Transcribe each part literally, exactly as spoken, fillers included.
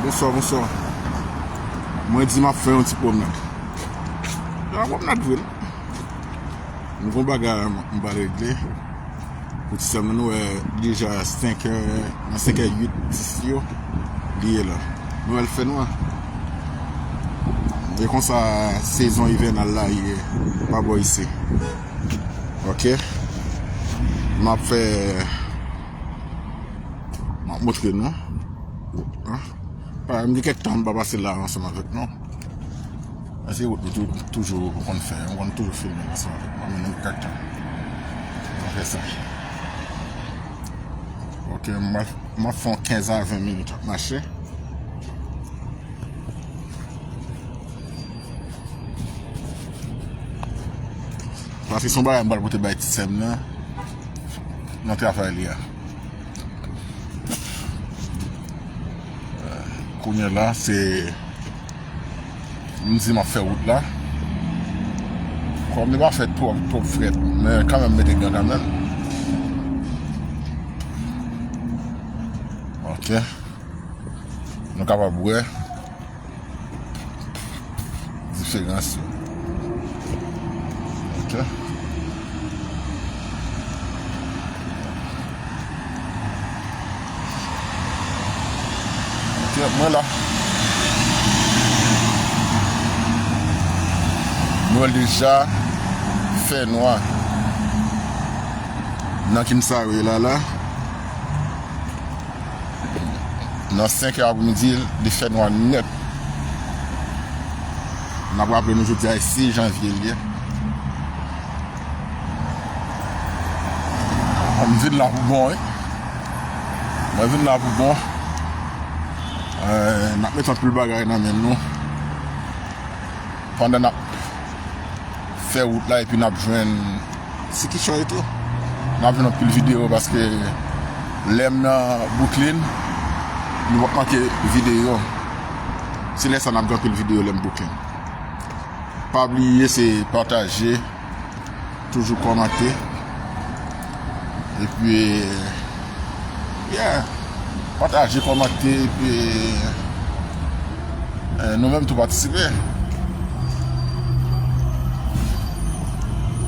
Bonswa, bonswa. Mwen di m ap fè yon ti pwomnad. Yon pwomnad vre, non. M gon bagay m pral regle. Pou ti sè m nan, nou wè deja senkè, nan senkè uit, dis yo, li ye la. Nou wè l fè nwa. E konsa sezon ivènal la ye pa bò isi. Ok. M ap fè, m ap montre nou. An? Pa, m gen kèk tan m pa pase la ansanm avèk nou. Paske wout nou tou-, toujou konn fè, m konn toujou filme ansanm avèk nou, men nou gen kèk tan. Nou fè sa. Ok, m ap, m ap fè yon kenz a ven minit ap mache. Paske se yon bagay m pral pote bay ti sè m nan, nan travay li a. Kounye a la, se, m di m ap fè wout la. Kòm li pa fè twòp, twòp frèt, men kanmenm mete gan kanmenm. Ok. Nou kapab wè diferans yo. Ok. Ok, mwen la. Nou wè l deja fè nwa. Nan kin sa yo ye la la. Nan senk è apremidi, li fè nwa nèt. N ap raple nou jodi a se sis janvye l ye. M vin la pou bon, wi. Mwen vin la pou bon. Euh, n ap met anpil bagay nan men nou. Pandan n ap fè wout la epi n ap jwenn, se kichòy tou. N ap jwenn anpil videyo paske lè m nan Brooklyn, nou p ap manke videyo. Se lè sa n ap gen anpil videyo lè m Brooklyn. Pa bliye se pataje, toujou kòmante. Epi, yeah, pataje, kòmante, epi, eh, nou menm tou patisipe.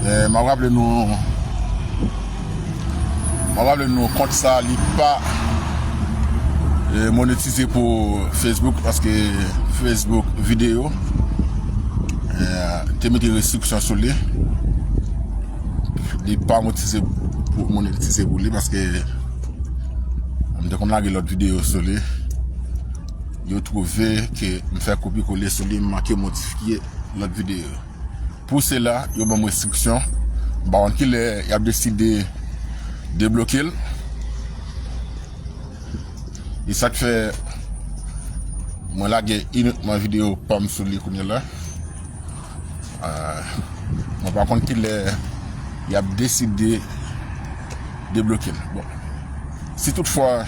Eh, m ap raple nou, m ap raple nou kont sa li pa, eh, monetize pou Facebook, paske Facebook videyo, eh, te mete restriksyon sou li. Li pa monetize pou, monetize pou li paske m te konn lage lòt videyo sou li. Yo twouve ke m fè kopi kole sou li, m manke modifye lòt videyo. Pou sela, yo ban m restriksyon. M pa konn kilè y ap deside debloke l. E sa k fè mwen lage inikman videyo pa m sou li kounye a la. Ah, mwen pa konn kilè y ap deside debloke l. Bon, si toutfwa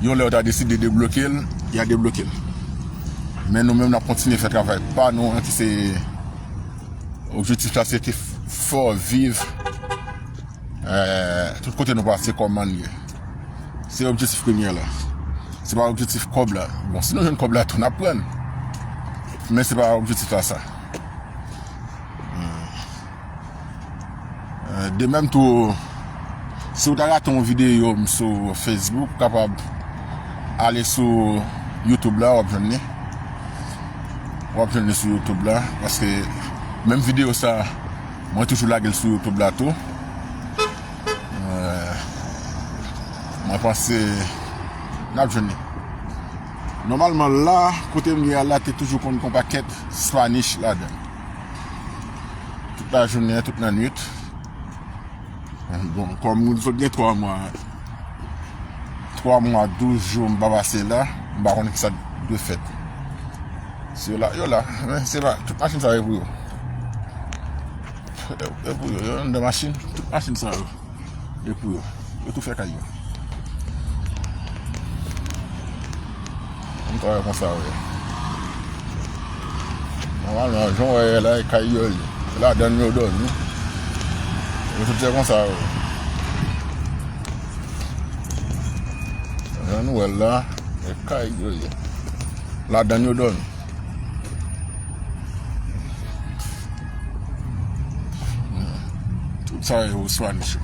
yon lè yo ta deside debloke l, y a debloke l. Men nou menm, n ap kontinye fè travay pa nou an, ki se objektif la, se te f-, fè w viv, eh, tout kote nou pase kòm mannyè. Se objektif premye la. Se pa objektif kòb la. Bon, si nou jwenn kòb la tou, n ap pran l. Men se pa objektif la sa. Eh, de menm tou, si w ta rate yon videyo m sou Facebook, w kapab ale sou YouTube la, w ap jwenn li. W ap jwenn li sou YouTube la, paske menm videyo sa, mwen toujou lage l sou YouTube la tou. Eh, mwen panse n ap jwenn li. Nòmalman la, kote m ye a la, te toujou konn gen yon pakèt Spanish ladan. Tout lajounen, tout lannwit. Bon, kòm nou sot gen twa mwa, twa mwa, douz jou m pa pase la, m pa konn kisa dwe fèt. Si yo la, yo la. Men se pa, tout machin sa yo e pou yo. E, e pou yo, yo anndan machin, tout machin sa yo. E pou yo. Yo tou fè kay yo. Yon travay konsa, wi. Nòmalman, jan w wè la, e kay yo ye. Se ladann yo dòmi. Yo tout fè konsa, wi. Jan nou wè l la, e kay yo ye. Ladan yo dòmi. Tout sa yo swa niche.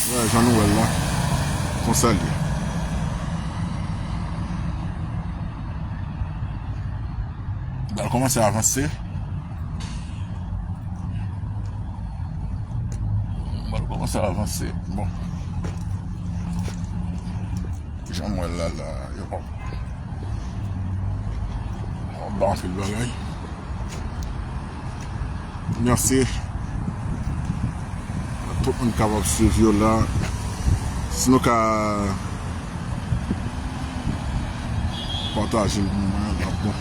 Wè, jan nou wè l la, konsa l ye. Bal kòmanse avanse. Bal kòmanse avanse. Bon. Jan m wè l la, la, yo pa, yo pa ba anpil bagay. Mèsi. Tout moun kapab swiv yo la. Si nou ka pataje l pou mwen, l ap bon.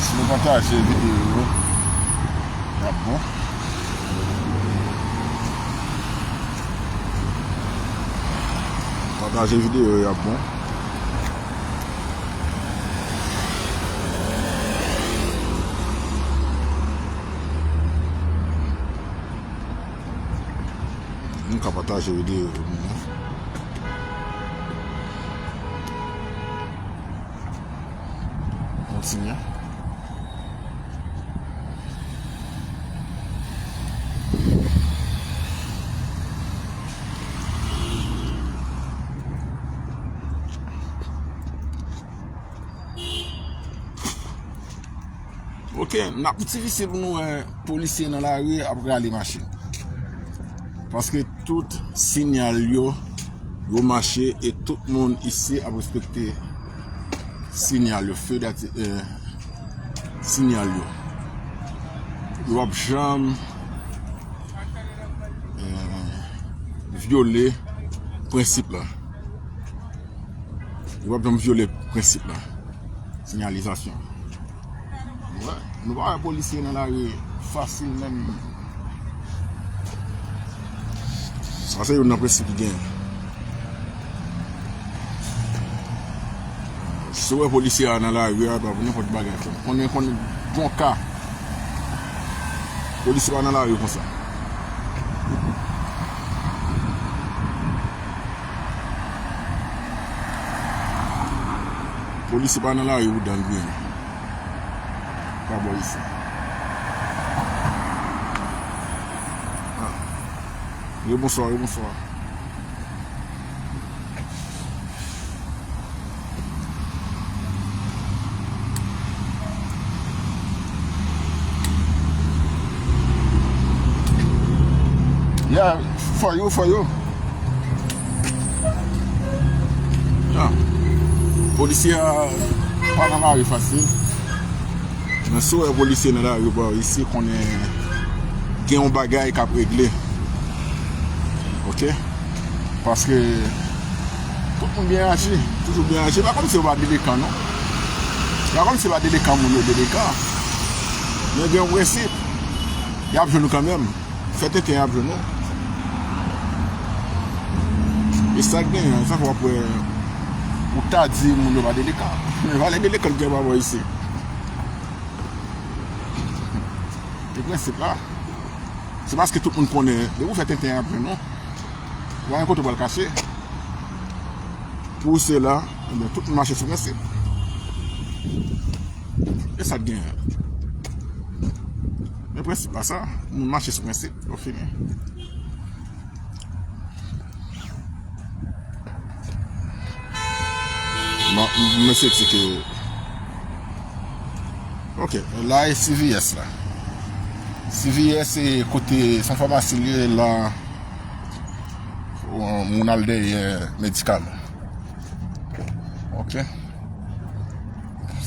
Si nou pataje videyo yo, l ap bon. Pataje videyo yo, l ap bon. Nou ka pataje videyo yo pou mwen. Kontinye. Ok, n ap difisil pou nou wè polisye nan lari ap rale machin. Paske tout siyal yo, yo mache e tout moun isi ap respekte siyal yo, feu d'arti-, eh, siyal yo. Yo p ap janm, eh, vyole prensip la. Yo p ap janm vyole prensip la. Siyalizasyon. Wè, nou pa wè polisye nan lari fasil menm. Sa se youn nan prensip ki genyen. Si w wè polisye a nan lari a, pa pou nenpòt bagay. Konnen, konnen gon ka. Polisye pa nan lari konsa. Polisye pa nan lari pou dan l griyen. Pa bò isi. Ah. Yo bonswa, yo bonswa. Yeah, for you, for you. Yeah. Polisye a pa nan lari fasil. Men si w wè polisye nan lari bò isi, konnen gen yon bagay k ap regle. Ok? Paske tout moun byen aji, toujou byen aji. Pa kòmsi yo pa delekan, non. Pa kòmsi yo pa delekan, moun yo delekan. Men gen yon prensip. Y ap jwenn ou kanmenm. Fè tenten y ap jwenn ou. E sa k genyen, sa fè w ap wè, ou ta di moun yo pa delekan. Men valè delekan k gen pa bò isi. E prensip la. Se paske tout moun konnen, depi w fè tenten y ap jwenn ou. Ou pa gen kote w pral kache. Pou se la, ebyen, tout moun mache sou prensip. E sa k genyen. Men prensip la sa, moun mache sou prensip, yo fini. Bon, m eseye tcheke. Ok, la e C V S la. C V S se kote, se yon famasi li ye la. Moun al dèyè medikaman. Ok.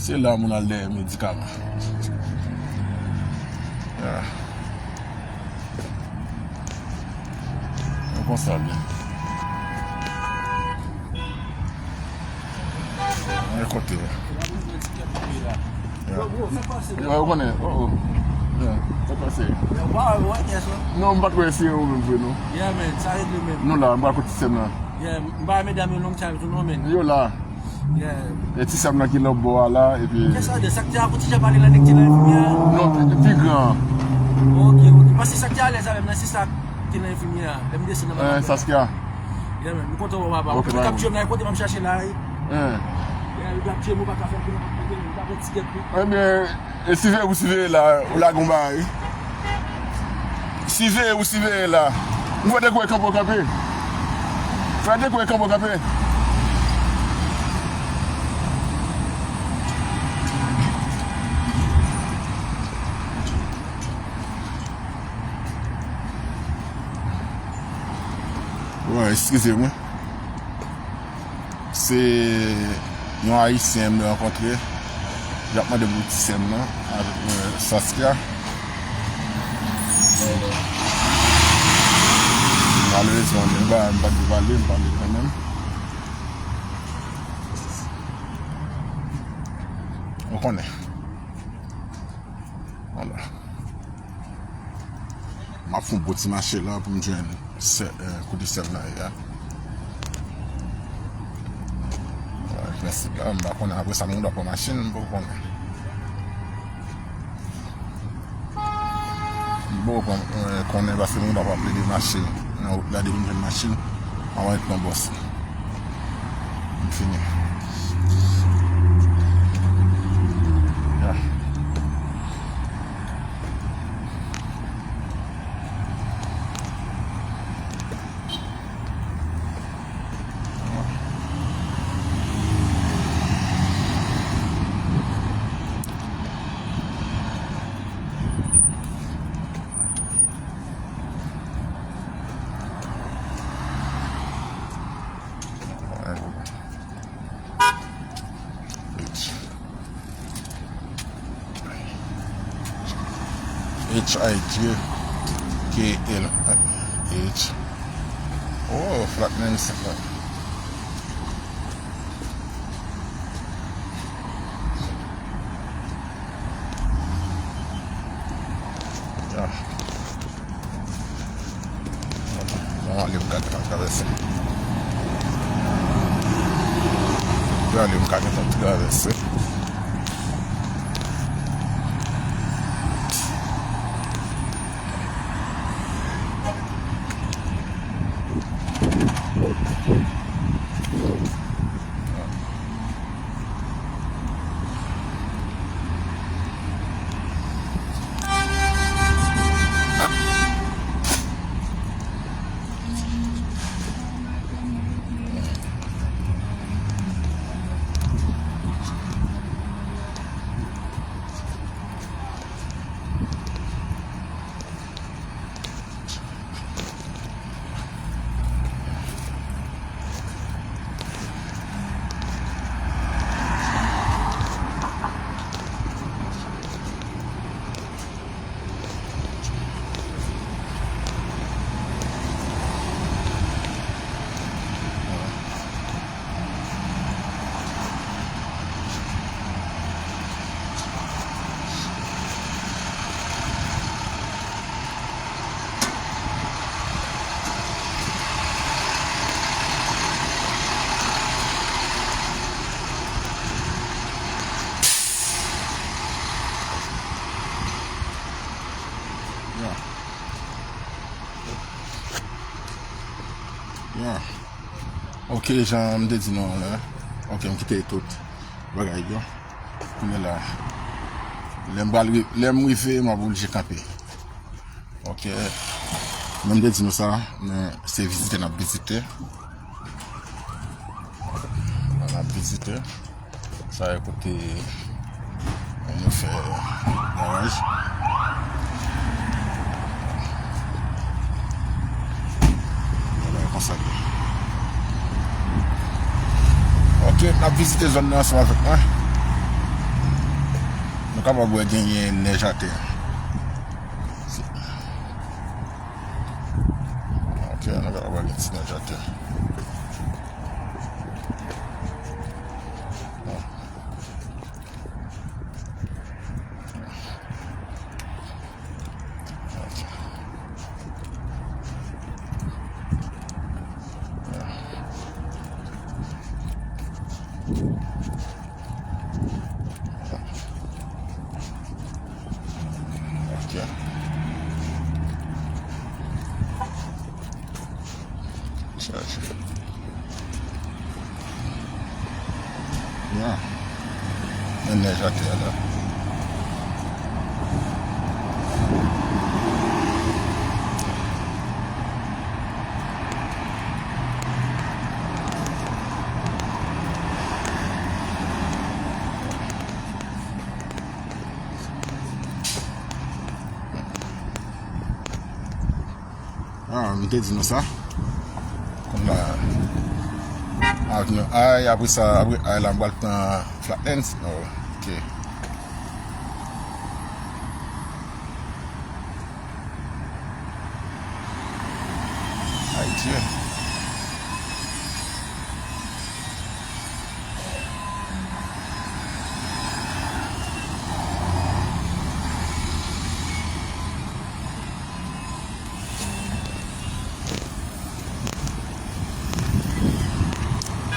Se la moun al dèyè medikaman. Ah. Mwen konsa l ye. Mwen kote. Yeah. Yo, yo konnen. Oh, oh. Yeah. Sa pase? Non, m pa t wè si se ou menm vre, non. Nou la, m pral kote sè m nan. Yeah, m pa wè medam yo long time tou non, men. Yo la. Yeah. E ti sè m nan ki lòt bò a la, epi. Kisa de, sa k te a pou ti jan pale la, nèg te nan enfimyè a? Non, pi, pi gran an. Ok, ok. Paske sa k te alèz avè m nan, se sa k te nan enfimyè a. Lè m desann nan. Eh, Saskia. Yeah, man, m kontan wè w, papa. Ok, bye. Yo t ap tiye m nan, kote m ap chache la, wi. Eh. Yeah, yo t ap tiye m, yo pa ka fè m konnen m ap pèdi, m t ap pran tikèt, wi. Ebyen, e siveye pou siveye la, ou lage yon bagay. Siveye pou siveye la. M fè de kou e kanpe w kanpe. Fè de kou e kanpe w kanpe. Bon, eskize mwen. Se yon Ayisyen m rankontre. L ap mande pou ti sè m nan, avèk, euh, Saskia. Malerezman, m pa, m pa t vle pale, m pale kanmenm. Ou konnen. Vwala. M ap fè yon bon ti mache la pou m jwenn sè, eh, kote sè m nan ye a. Wè, prensip la, m pa konnen apre sa, m gen dwa pran machin, m poko konnen. M poko pran, eh, konnen paske m gen dwa pa plede mache nan wout la depi m jwenn machin. Avan ret nan bòs. M fini. Ya. H. H I J K L H. Oh, Flatman, se pa. Ya. Bon, ale m ka gentan travèse. Ale m ka gentan travèse. Ya. Ya. Ok, jan m te di nou an la. Ok, m kite tout bagay yo. Kounye la, lè m pral ri-, lè m rive, m ap oblije kanpe. Ok. Men m te di nou sa, men se vizite n ap vizite. N ap vizite. Sa e kote nou fè garaj. Bagay konsa. Ok, n ap vizite zòn nan ansanm avèk mwen. Nou kapab wè genyen nèj atè. Ok, nou kapab wè gen ti nèj atè. Ok. Chache. Ya. Gen nèj atè a la. Ah, m te di nou sa. Kounye a, Avenue High, apre sa, apre High la, m pral pran Flatlands. Oh, ok. Ayiti.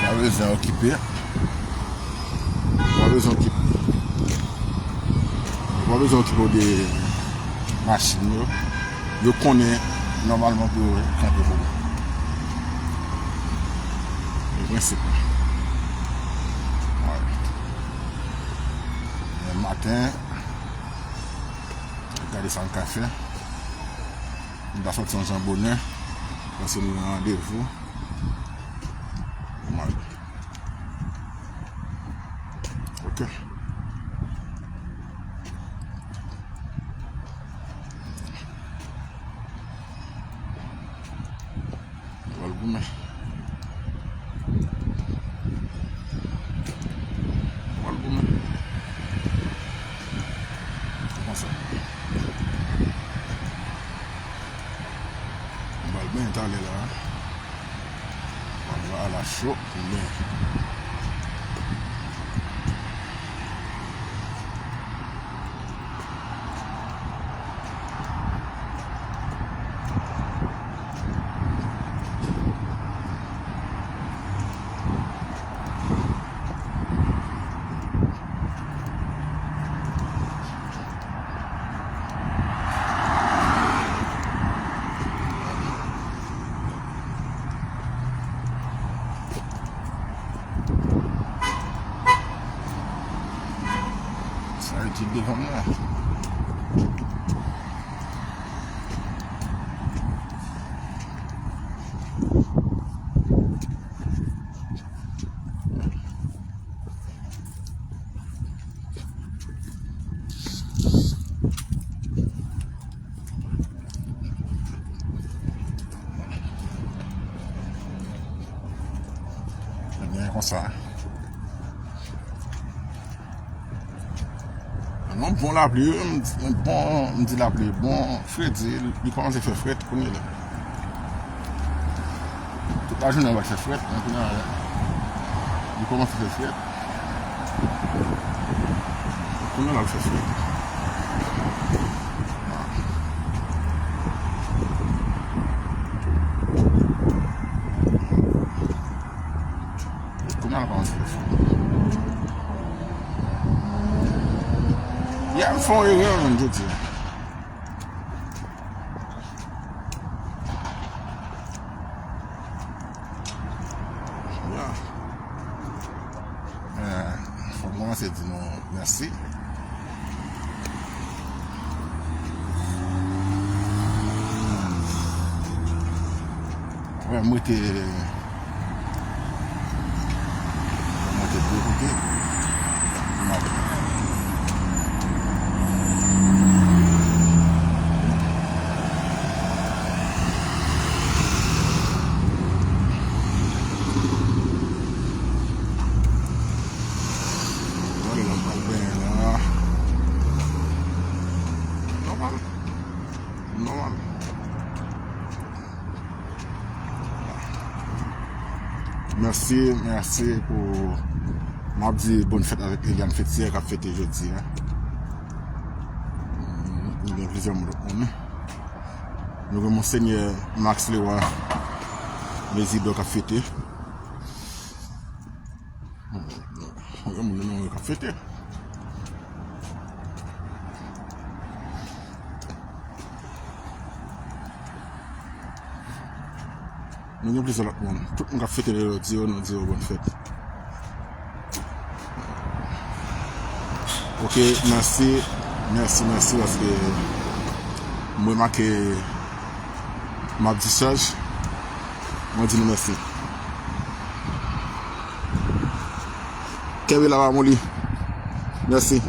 Pa bezwen okipe. Pa bezwen okipe. Pa bezwen okipe w de machin yo. Yo konnen nòmalman pou yo kanpe pou ou. E prensip la. Alright. Demen maten, gade sa m ka fè. M ta sòti yon jan bonè, paske m gen randevou. Nòmal. Ok. Pral goumen. Pral goumen. Konsa. M pral benyen talè la. Pral va la cho, men. Sa etid devan m nan. Ebyen, konsa. Nan bon lapli, wi, m, m bon, m di lapli, bon, fredi, li kòmanse fè frèt kounye la. Tout lajounen, l ap fè frèt, men kounye a, li kòmanse fè frèt. Kounye a, l ap fè frèt. Kounye a l kòmanse fè frèt. Ya, m fè yon erè menm jodi a. Ya. Eh, fò m kòmanse di nou mèsi. Wè, m rete, m rete de kote. M ap Gade la, m pral benyen la. Nòmal. Nòmal. Mèsi, mèsi pou, m ap di bòn fèt avèk Eliane Fetière k ap fete jodi a. Nou gen plizyè moun nou konnen. Nou gen Monsenyè Max Leroy Mezidor k ap fete. Moun nan yo k ap fete. Nou gen plizyè lòt moun. Tout moun k ap fete yo, di yo, nou di yo bòn fèt. Ok, mèsi. Mèsi, mèsi, paske m remake m ap discharge. Mwen di nou mèsi. Kenbe la, pa moli. Mèsi.